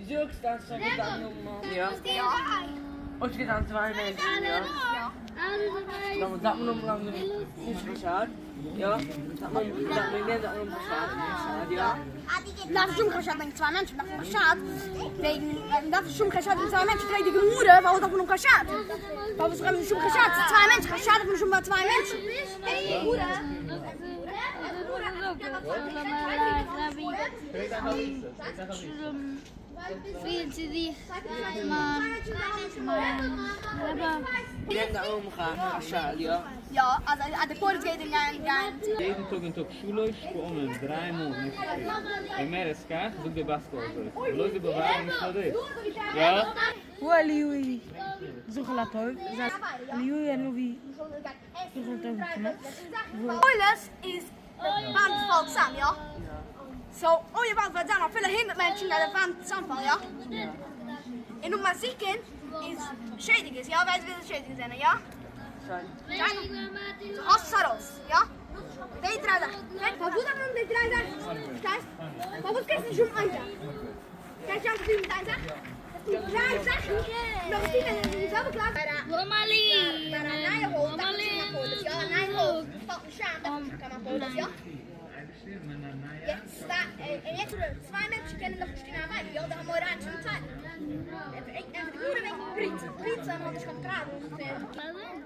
זאגסט אז ס'האט געדאנקען יא? אויב ס'געדאנקט צוויי מענטשן יא? דאן דארף מען האבן לאנגע נישט חשד יא? דארף מען דארף מען דארף מען חשד חשד יא? דארף נישט האבן חשד וועגן צוויי מענטשן, דארף האבן חשד וועגן דארף נישט האבן חשד וועגן צוויי מענטשן, פרעגט די גמרא פארוואס דארף מען האבן חשד? פארוואס דארף מען נישט האבן חשד? ס'איז צוויי מענטשן, חשד דארף מען נישט האבן ביי צוויי מענטשן. יא, אז די פוליס גייט גיין גיין. יעדן טאג אין טאג שלוש פעמים, דריי מאל במשך טאג. אומרת כך, זאגט די בת קול אזוי, ולא זו בלבד, נישט נאר דאס. יא? הוא אליהו זכור לטוב, זה אליהו הנביא זכור לטוב מבחינה. פוליס איז די וואנט פאלט צאם, יא? so אויב די וואנט וועט זיין אפילו הונדערט מענטשן וועט די וואנט צאמפאלן, יא? און אויב מזיקין איז שעדיגערס, יא? ווייסט ווער די שעדיגערס זענען, יא? דו האסט עס ארויס, יא? די דריי זאכן. פארוואס דארף מען האבן די דריי זאכן? פארשטייסט? פארוואס קענסטו נישט האבן איין זאך? קענסט נישט האבן מיט איין זאך? דריי זאכן, נאך דערצו ווען אין די זעלבע קלאס ביי א נייע הויז דארף מען נישט האבן א פאליס, יא? א נייע הויז פאלט נישט איין דארף מען נישט האבן קיין פאליס, יא? יעצט צוויי מענטשן קענען דאך נישט טון א עבירה, יא? די המון איינס פון צווייטן. ענטפערט די גמרא וועגן פריצה, פריצה האט נישט קיין פראבלעם פון.